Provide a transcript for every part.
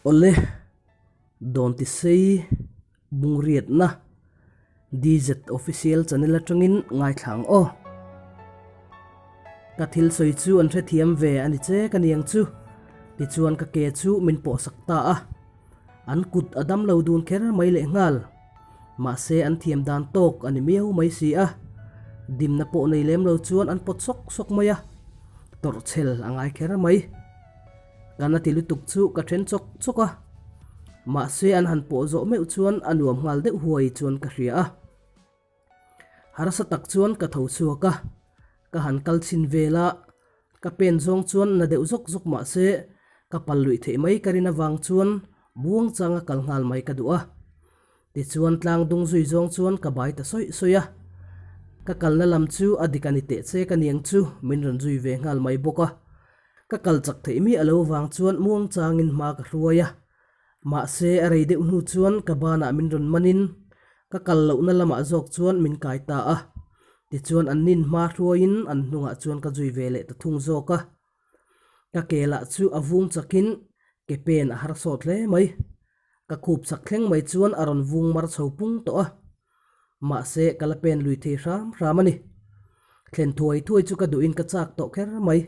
Awle, Dawntisei Bungriatna DZ Official Channel atangin ngaithla ang aw. Ka thil sawi chu an hrethiam ve a ni che ka niang chu. Tichuan ka ke chu min pawhsak ta a. An kut a dam lo dun kher mai lehnghal. Mahse an thiam dan tawk a ni miau mai si a. Dimna pawh nei lem lo chuan an pawt sawk sawk mai a. Tawrhchhel a ngai kher mai. Ka na ti lutuk chu ka then chawk chawk a, mahse an han pawh zawh meuh chuan a nuam nghal deuh huai chuan ka hria a. Harsa tak chuan ka tho chhuak a, ka han kal chhin vel a, ka pen zawng chuan na deuh zawk zawk mahse ka pal luih theih mai ka rin avang chuan buang changa kal nghal mai ka duh a. Tichuan tlang dung zui zawng chuan ka bai ta sawi sawi a, ka kalna lam chu a dik a ni teh che ka niang chu min rawn zui ve nghal mai bawk a. Ka kal chak theih miah alo vang chuan muang changin hma ka hruai a, mahse a rei deuh hnu chuan ka banah min rawn manin ka kal lohna lamah zawk chuan min kai ta a. Tichuan an nin hma hruaiin an hnungah chuan ka zui ve leh ta thung zawk a. Ka ke lah chu a vung chakin ke pen a har sawt hle mai. Ka khup chak thleng mai chuan a rawn vung mar chho pung tawh a. Mahse, ka la pen lui thei hram hram a ni. Thlen thuai thuai chu ka duhin ka chak tawh kher mai.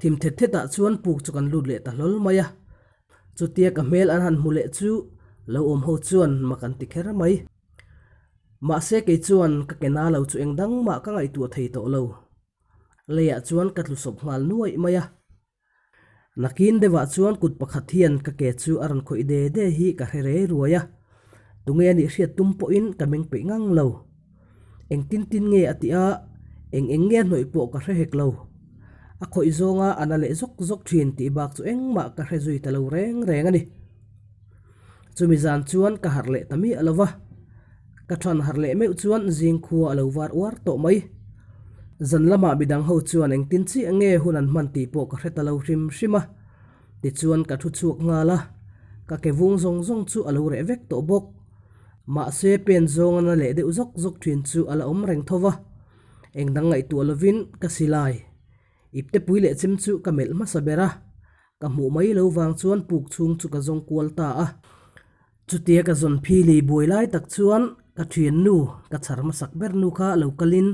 Thim thet thetah chuan puk chu kan lut leh ta hlawl mai a. Chutia ka hmel an han hmu leh chu lo awm ho chuan mak an ti kher mai. Mahse, kei chuan ka ke na lo chu eng dang mah ka ngaihtuah thei tawh lo. Leiah chuan ka tlu sawp nghal nuaih mai a. Nakin deuhah chuan kut pakhat hian ka ke chu a rawn khawih de de hi ka hre rei ruai a, tunge a nih hriat tum pawhin ka meng peih ngang lo. Engtin tin nge a tih a, eng eng nge a hnawih pawh ka hre hek lo. A khawih zawnga a na leh zawk zawk thin tih bak chu engmah ka hre zui ta lo reng reng a ni. Chumi zan chuan ka harh leh ta miah lo va, ka than harh leh meuh chuan zing khua a lo var uar tawh mai. Zan lamah midang ho chuan engtin chiah nge hun an hman tih pawh ka hre ta lo hrim hrim a, tichuan ka thu chhuak nghal a, ka ke vung zawng zawng chu a lo reh vek tawh bawk. Mahse pen zawnga na leh deuh zawk zawk thin chu a la awm reng tho va, engdang ngaihtuah lovin ka silai Iptepui leh chem chu ka melh hmasa ber a, ka hmuh mai lo vang chuan puk chhung chu ka zawng kual ta a. Chutia ka zawn phili buai lai tak chuan ka thiannu, ka chhar hmasak ber nu kha lo kalin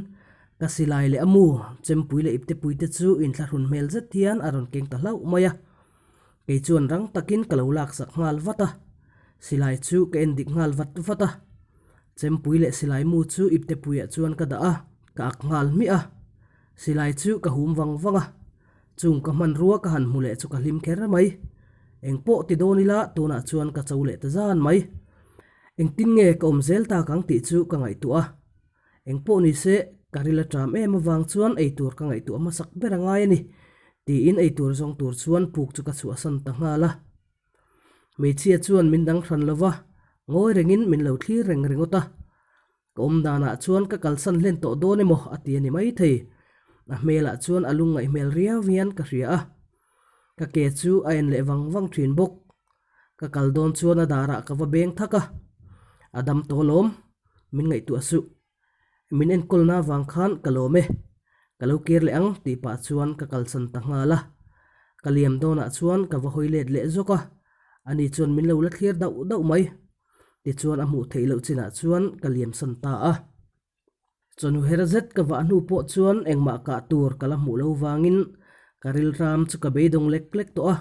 ka silai leh a mu, chempui leh iptepui te chu inthlahrun hmel zet hian a rawn keng ta hlauh mai a. Kei chuan rang takin ka lo laksak nghal vat a, silai chu ka en dik nghal vat vat a. Chempui leh silai mu chu iptepuiah chuan ka dah a, ka ak nghal hmiah a. Silai chu ka hum vang vang a, chung ka hmanrua ka han hmu leh chu ka hlim kher mai. Eng pawh ti dawn ila tunah chuan ka cho leh ta zan mai. Engtin nge ka awm zel tak ang tih chu ka ngaihtuah a. Eng pawh ni se, ka ril a ṭam em avang chuan eitur ka ngaihtuah hmasak ber a ngai a ni, tiin eitur zawng tur chuan puk chu ka chhuahsan ta nghal a. Hmeichhia chuan min dang hran lo va, ngawi rengin min lo thlir reng ringawt a. Ka awm danah chuan ka kalsan hlen tawh dawn emaw a ti a ni maithei. A hmelah chuan a lungngaih hmel riau hian ka hria a. Ka ke chu a en leh vang vang thin bawk. Ka kal dawn chuan a darah ka va beng thak a. A dam tawh alawm, min ngaihtuah suh. Min enkawlna avang khan ka lawm e. Ka lo kir leh ang tih pah chuan ka kalsan ta nghal a. Ka liam dawnah chuan ka va hawi let leh zawk a. Ani chuan min lo la thlir dauh dauh mai. Tichuan a hmuh theih loh chinah chuan ka liamsan ta a. Chawhnu her zet ka vah hnu pawh chuan engmah kah tur ka la hmuh lo vangin ka rilram chu ka beidawng lek lek tawh a.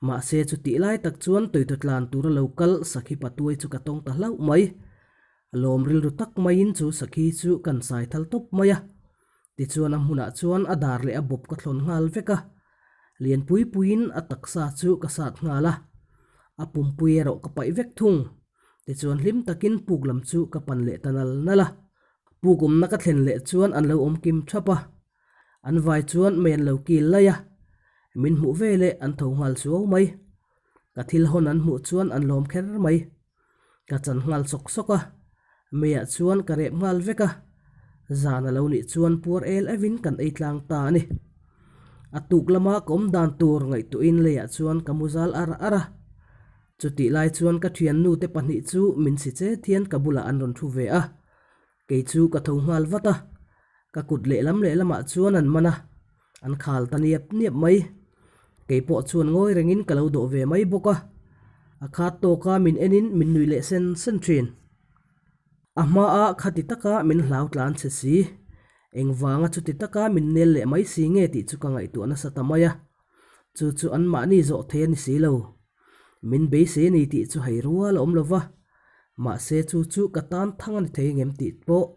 Mahse chutih lai tak chuan tuithaw tlan tura lo kal sakhi patuai chu ka tawng ta hlauh mai. Lawm rilru tak maiin chu sakhi chu kan sai thal tawp mai a. Tichuan a hmunah chuan a dar leh a bawp ka thlawn nghal vek a. Lianpui puiin a taksa chu ka sat nghal a, a pumpui erawh ka paih vek thung. Tichuan hlim takin puk lam chu ka pan leh ta nal nal a. Puk awmna ka thlen leh chuan an lo awm kim thap a, an vai chuan mei an lo kil laih a, min hmuh veleh an tho nghal suau mai. Ka thil hawn an hmuh chuan an lawm kher mai. Ka chan nghal sawk sawk a, meiah chuan ka rep nghal vek a, zan a lo nih chuan puar el evin kan ei tlang ta a ni. A tuk lama ka awm dan tur ngaihtuahin leiah chuan ka mu zal ar ar a, chutih lai chuan ka thiannu te pahnih chu min si chet hian ka bulah an rawn thu ve a, Kei chu ka tho nghal vat a, ka kut lehlam lehlamah chuan an man a, an khal ta niap niap mai. Kei pawh chuan ngawi rengin ka lo dawh ve mai bawk a, a khat tawka min enin min nuih leh sen sen thin. A hmaa khati taka min hlau tlan che si, engvanga chuti taka min nel leh mai si nge tih chu ka ngaihtuah nasa ta mai a. Chu chu anmahni zawh thei a ni si lo. Min beisei a ni tih chu hei rual a awm lo va, mahse chu chu ka tan thang a ni thei ngem tih pawh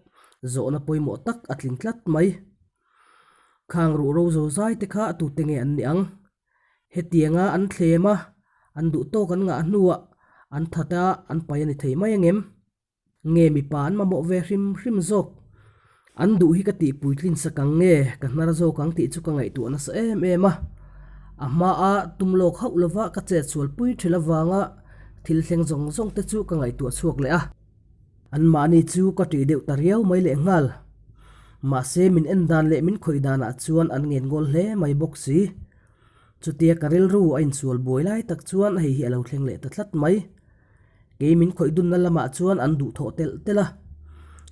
zawhna pawimawh tak a tling tlat mai. Khang ruh ro zo zai te kha tute nge an nih ang? Hetianga an thlem a, an duh tawk an ngah hnuah an that a, an pai a ni thei mai angem? Nge mipa an mamawh ve hrim hrim zawk? An duh hi ka tih puitlin sak ang nge ka hnar zawk ang tih chu ka ngaihtuah nasa em em a. A hmaa tum lawk hauh lova ka chet sual pui ṭhel avanga thil thleng zawng zawng te chu ka ngaihtuah chhuak leh a. Anmahni chu ka ṭih deuh ta riau mai lehnghal. Mahse min en dan leh min khawih danah chuan an ngen ngawl hle mai bawk si. Chutia ka rilru a insual buai lai tak chuan hei hi a lo thleng leh ta tlat mai. Kei min khawih dunna lamah chuan an duhthawh telh telh a.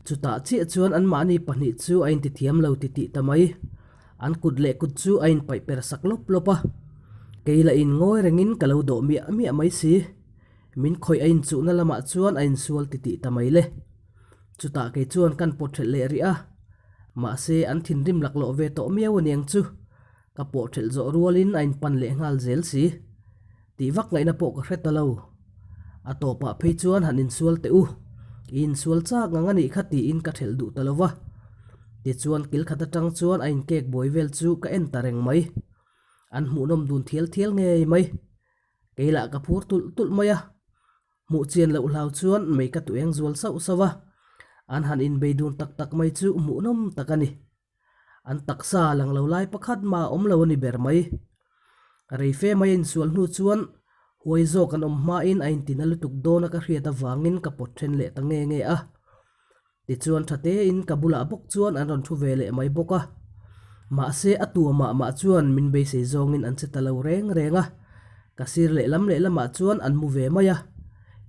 Chutah chiah chuan anmahni pahnih chu a intithiam lo titih ta mai. An kut leh kut chu a inpaih per sak lawp lawp a. Kei lah in ngawi rengin ka lo dawh miah miah mai si. Min khawih a inchuhna lamah chuan a insual titih ta mai le. Chutah kei chuan kan pawt ṭhelh leh rih a. Mahse an thinrim laklawh ve tawh miau aniang chu. Ka pawh ṭhelh zawh rualin a inpan leh nghal zel si. Tih vak ngaihna pawh ka hre ta lo. A tawpah phei chuan han insual teh u. I insual chak ngang a nih kha tiin ka ṭhelh duh ta lo va. Tichuan kil khat atang chuan a inkek buai vel chu ka en ta reng mai. An hmuhnawm dun thial thial ngei mai. Kei lah ka phur tulh tulh mai a. Hmuh chian loh hlau chuan mei ka tuh eng zual sauh sauh a. An han inbei dun tak tak mai chu hmuhnawm tak a ni. An taksa lang lo lai pakhat mah a awm lo a ni ber mai. Rei fe mai a insual hnu chuan huai zawk an awm hmain a intina lutuk dawn a ka hriat avangin ka pawt then leh ta nge nge a. Tichuan tha tein ka bulah bawk chuan an rawn thu ve leh mai bawk a. Mahse a tua mah mah chuan min beisei zawngin an che ta lo reng reng a. Ka sir lehlam lehlamah chuan an mu ve mai a.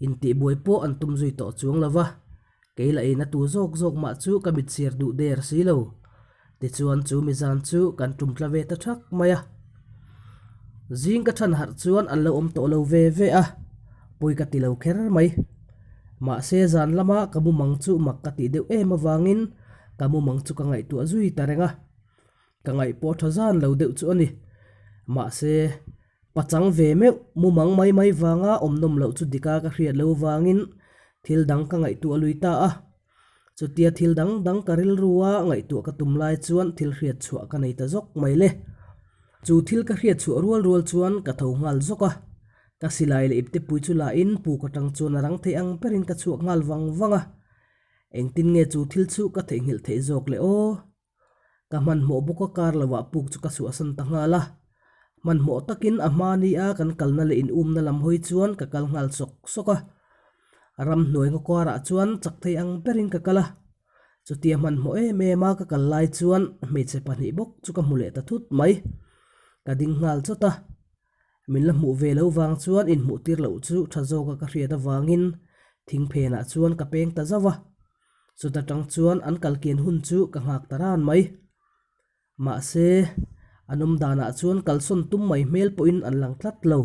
Intihbuai pawh an tum zui tawh chuang lo va. Kei lah in a tu zawk zawk mah chu ka mit chhiar duh der si lo. Tichuan chu mizan chu kan tum tla ve ta thak mai a. Zing ka than harh chuan an lo awm tawh lo ve ve a, pawi ka ti lo kher mai. Mahse zan lama ka mumang chu mak ka tih deuh em avangin ka mumang chu ka ngaihtuah zui ta reng a. Ka ngaih pawh tha zan lo deuh chu a ni. Mahse, pachang ve meuh mumang mai mai vanga awm nawm loh chu dika ka hriat lo vangin thil dang ka ngaihtuah lui ta a. Chutia thil dang dang ka rilrua ngaihtuah ka tum lai chuan thil hriat chhuah ka nei ta zawk mai le. Chu thil ka hriat chhuah rual rual chuan ka tho nghal zawk a. Ka silai leh iptepui chu lahin puk atang chuan a rang thei ang berin ka chhuak nghal vang vang a. Engtin nge chu thil chu ka theihnghilh theih zawk le aw? Ka hmanhmawh bawk a kar lovah puk chu ka chhuahsan ta nghal a. Hmanhmawh takin a hma ni a kan kalna leh inumna lam hawi chuan ka kal nghal sawk sawk a. Ramhnuai ngaw karah chuan chak thei ang berin ka kal a. Chutia hmanhmawh em em a ka kal lai chuan hmeichhe pahnih bawk chu ka hmu leh ta thut mai. Ka ding nghal chawt a. Min la hmuh ve lo vang chuan inhmuh tir loh chu tha zawka ka hriat avangin thing phenah chuan ka peng ta zauh a. Chuta tang chuan an kal kian hun chu ka nghak ta ran mai. Mahse, an awm danah chuan kalsawn tum mai hmel pawhin an lang tlat lo.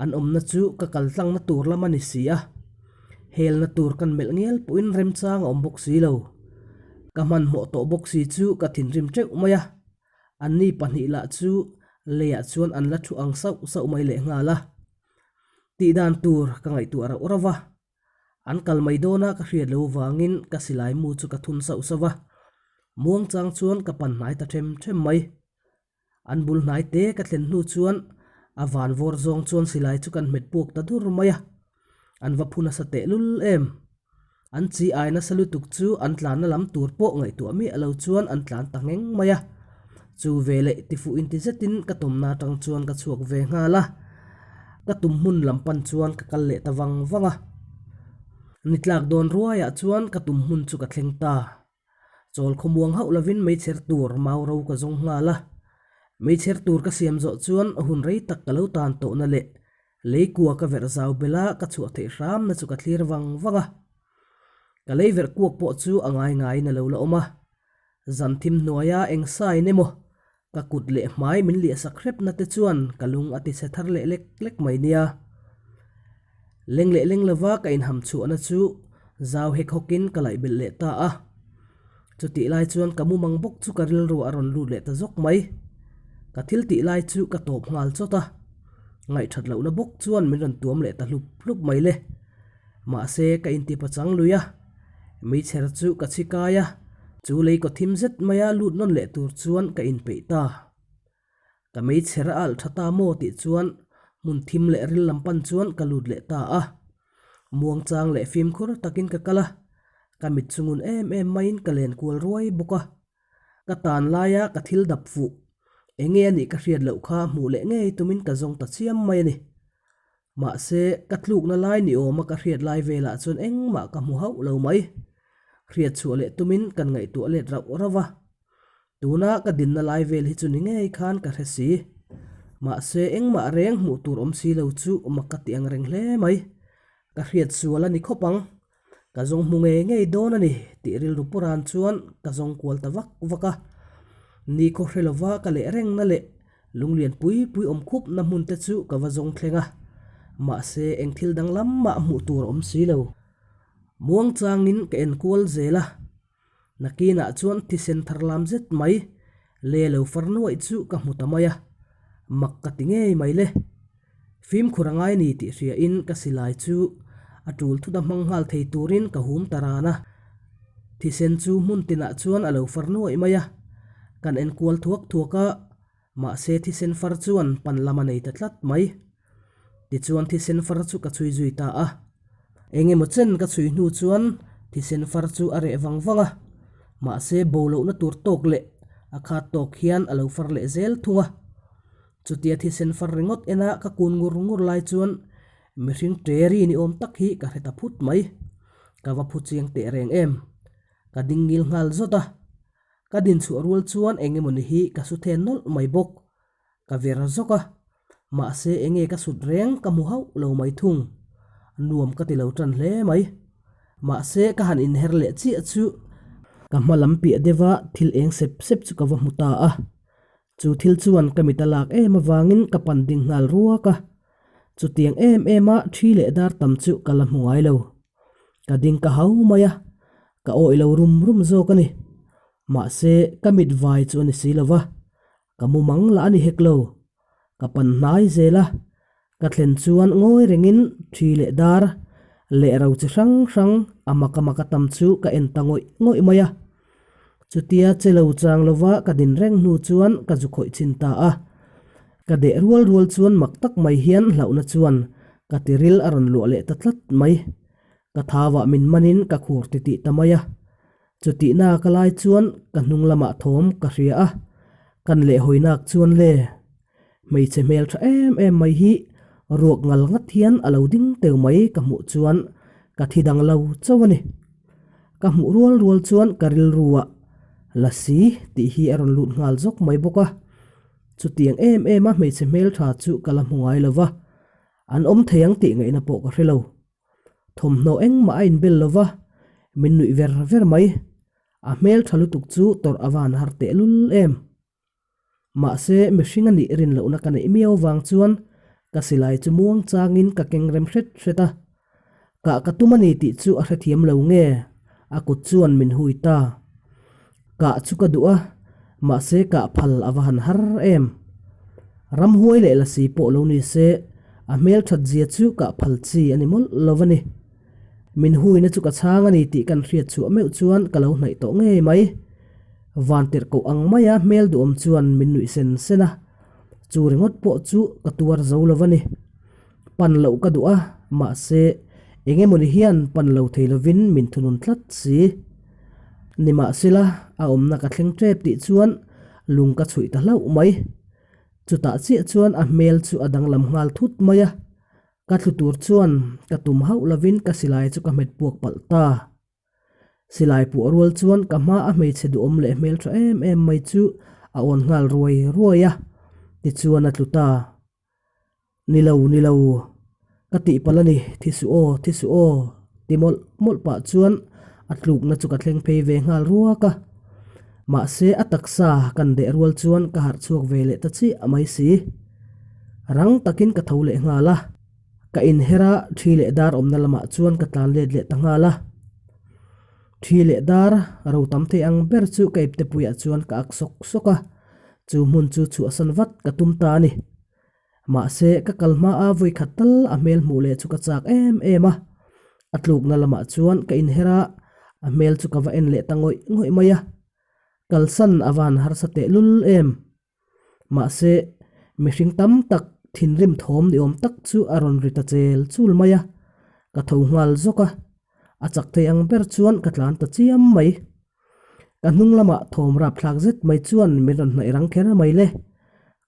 An awmna chu ka kal tlangna tur lam a ni si a. Helna tur kan melh ngial pawhin remchang a awm bawk si lo. Ka hmanhmawh tawh bawk si chu ka thinrim teuh mai a. Anni pahnih lah chu leiah chuan an la thu ang sauh sauh mai lehnghal a. Tihdan tur ka ngaihtuah rauh rauh va. An kal mai dawna ka hriat lo vangin ka silai mu chu ka thun sauh sauh a, muang chang chuan ka pan hnai ta them them mai. An bul hnai te ka thlen hnu chuan a van vawr zawng chuan silai chu kan hmet puak ta dur mai a, an va phu nasa tehlul em. An chi ai nasa lutuk chu an tlanna lam tur pawh ngaihtuah miah lo chuan an tlan ta ngheng mai a. Chu veleh tifuh inti zetin ka tawmna atang chuan ka chhuak ve nghal a, ka tum hmun lam pan chuan ka kal leh ta vang vang a. Ni tlak dawn ruaiah chuan ka tum hmun chu ka thleng ta. Chawl khawmuang hauh lovin meichher tur mau ro ka zawng nghal a. Meichher tur ka siam zawh chuan hun rei tak ka lo tan tawhna leh leikua ka verh zau bela ka chhuah theih hramna chu ka thlir vang vang a. Ka lei verh kuak pawh chu a ngai ngaiin a lo la awm a. Zan thim hnuaia eng sain emaw? Ka kut leh hmai min liahsak hrepna te chuan ka lung a tichhe thar leh lek lek mai nia. Leng leh leng lova ka inham chhuahna chu zau hek hawkin ka laih belh leh ta a. Chutih lai chuan ka mumang bawk chu ka rilru a rawn lut leh ta zawk mai. Ka thil tih lai chu ka tawp nghal chawt a. Ngaihthat lohna bawk chuan min rawn tuam leh ta hlup hlup mai le. Mahse ka inti pachang lui a. Meichher chu ka chhi kai a, chu lei kaw thim zet maia lut nawn leh tur chuan ka inpeih ta. Ka meichher a alh tha ta maw tih chuan hmun thim leh ril lam pan chuan ka lut leh ta a. Muangchang leh fimkhur takin ka kal a, ka mit chu ngun em em maiin ka len kual ruai bawk a. Ka tan laia ka thil dap fuh, enge a nih ka hriat loh kha hmuh leh ngei tumin ka zawng ta chiam mai a ni. Mahse, ka tlukna lai ni awma ka hriat lai velah chuan engmah ka hmu hauh lo mai. Hriat chhuah leh tumin kan ngaihtuah let rauh rauh a. Tuna ka dinna lai vel hi chu ni ngei khan ka hre si. Mahse, engmah reng hmuh tur awm si lo chu mak ka ti ang reng hle mai. Ka hriat sual a ni khawp ang. Ka zawng hmu ngei ngei dawn a ni tih rilru puran chuan ka zawng kual ta vak vak a. Nikhaw hre lova ka leh rengna leh lunglian pui pui awm khup na hmun te chu ka va zawng thleng a. Mahse eng thil danglam mah hmuh tur a awm si lo. Muang changin ka en kual zel a. Nakinah chuan thisen thar lam zet mai le lo far nuaih chu ka hmu ta mai a, mak ka ti ngei mai le. Fimkhur a ngai ni tih hriain ka silai chu a tul thut a hmang nghal thei turin ka hum ta ran a. Thisen chu hmun tinah chuan a lo far nuaih mai a, kan enkual thuak thuak a, mahse thisen far chuan pan lam a nei ta tlat mai. Tichuan thisen far chu ka chhui zui ta a. Eng emaw chen ka chhui hnu chuan thisen far chu a reh vang vang a, mahse bo lohna tur tawk leh a khat tawk hian a lo far leh zel thung a. Chutia thisen far ringawt ena ka kun ngur ngur lai chuan mihring ṭeri ni awm tak hi ka hre ta phut mai. Ka va phu chiang teh reng em. Ka ding ngil nghal zawt a. Ka din chhuah rual chuan eng emaw ni hi ka su then nawlh mai bawk. Ka ver zawk a, mahse enge ka sut reng ka hmu hauh lo mai thung. Nuam ka ti lo tan hle mai. Mahse ka han inher leh chiah chu ka hma lam piah deuha thil eng sep sep chu ka va hmu ta a. Chu thil chuan ka mit a lak em avangin ka pan ding nghal ruak a. Chutiang em em a thi leh dar tam chu ka la hmu ngai lo. Ka ding ka hau mai a, ka awih lo rum rum zawk a ni. Mahse ka mit vai chu a ni si lo va, Ka mu mang lah a ni hek lo. Ka pan hnai zel a, ka thlen chuan ngawi rengin thi leh dar leh ro chi hrang hrang a mak a mak a tam chu ka en ta ngawih ngawih mai a. Chutia che lo chang lova ka din reng hnu chuan ka zu khawih chhin ta a. Ka deh rual rual chuan mak tak mai hian hlauhna chuan ka tiril a rawn luah leh ta tlat mai. Ka thauah min manin ka khur titih ta mai a. Chutihna ka lai chuan ka hnung lamah thawm ka hria a, kan leh hawinak chuan le hmeichhe hmel tha em em mai hi ruak ngal ngat hian a lo ding teu mai ka hmuh chuan ka thi dang lo chauh a ni. Ka hmuh rual rual chuan ka rilru ah Lasi tih hi a rawn lut nghal zawk mai bawk a, chutiang em em a hmeichhe hmel tha chu ka la hmu ngai lo va, an awm thei ang tih ngaihna pawh ka hre lo. Thawmhnaw engmah a inbel lo va, min nuih ver ver mai. A hmel tha lutuk chu tawrh a van har tehlul em. Mahse, mihring a nih rin lohna ka neih miau vang chuan ka silai chu muang changin ka keng rem hret hret a. Kah ka tum a ni tih chu a hrethiam lo nge, a kut chuan min hui ta. Kah chu ka duh a, mahse kah phal a va han har em. Ramhuai leh lasi pawh lo ni se, a hmel that zia chu kah phal chi a ni mawlh lo a ni. Min huina chu ka chhang a ni tih kan hriat chhuah meuh chuan ka lo hnaih tawh ngei mai. Vantirh koh ang maia hmel duhawm chuan min nuih sen sen a, chu ringawt pawh chu ka tuar zo lo a ni. Pan loh ka duh a, mahse eng emawni hian pan lo thei lovin min thunun tlat si. Nimahsela, a awmna ka thleng tep tih chuan lung ka chhuih ta hlauh mai. Chutah chiah chuan a hmel chu a danglam nghal thut mai a, ka thlu tur chuan ka tum hauh lovin ka silai chu ka hmet puak palh ta. Silai puah rual chuan ka hma a hmeichhe duhawm leh hmeltha em em mai chu a awn nghal ruai ruai a, tichuan a tlu ta. Ni lo, ni lo, ka tih palh a ni, thi suh aw, thi suh aw, ti mawlh mawlh pah chuan a tlukna chu ka thleng phei ve nghal ruak a. Mahse a taksa kan deh rual chuan ka harh chhuak ve leh ta chiah mai si. Rang takin ka tho leh nghal a. Ka inher a, thi leh dar awmna lamah chuan ka tlan let leh ta nghal a. Thi leh dar ro tam thei ang ber chu ka iptepuiah chuan ka ak sawk sawk a, chu hmun chu chhuahsan vat ka tum ta a ni. Mahse, ka kal hma a vawi khat tal a hmel hmuh leh chu ka chak em em a. A tlukna lamah chuan ka inher a, a hmel chu ka va en leh ta ngawih ngawih mai a. Kalsan a van harsa tehlul em. Mahse, mihring tam tak thinrim thawm ni awm tak chu a rawn ri ta chel chul mai a, ka tho nghal zawk a, a chak thei ang ber chuan ka tlan ta chiam mai. Ka hnung lamah thawm rapthlak zet mai chuan min rawn hnaih rang kher mai le.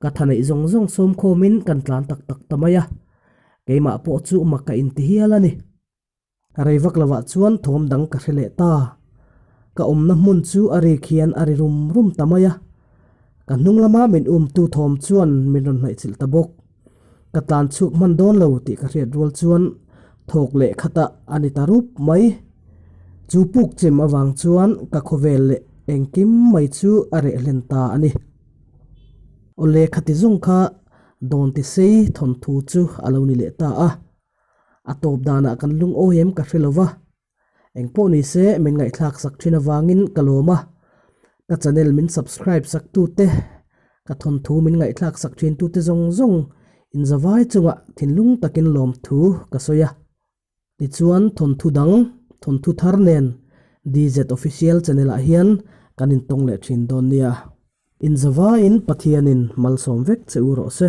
Ka tha neih zawng zawng sawm khawmin kan tlan tak tak ta mai a, keimah pawh chu mak ka inti hial a ni. Rei vak lovah chuan thawm dang ka hre leh ta. Ka awmna hmun chu a rik hian a ri rum rum ta mai a. Ka hnung lama min umtu thawm chuan min rawn hnaihchilh ta bawk. Ka tlan chhuk hman dawn lo tih ka hriat rual chuan thawk leh khatah a ni ta rup mai. Chu puk chim avang chuan ka khawvel leh engkim mai chu a reh hlen ta a ni. Awle khati zawng kha Dawntisei thawnthu chu a lo ni leh ta a. A tawp danah kan lungawi em ka hre lo va, engpawh ni se min ngaihthlak sak thin avangin ka lawm a, ka channel min subscribe sak tute, ka thawnthu min ngaihthlak sak thin tute zawng zawng inzavai chungah thinlung takin lawmthu ka sawi a. Tichuan thawnthu dang, thawnthu thar nen DZ Official channel ah hian kan intawng leh thin dawn nia. Inzavaiin Pathianin malsawm vek che u rawh se.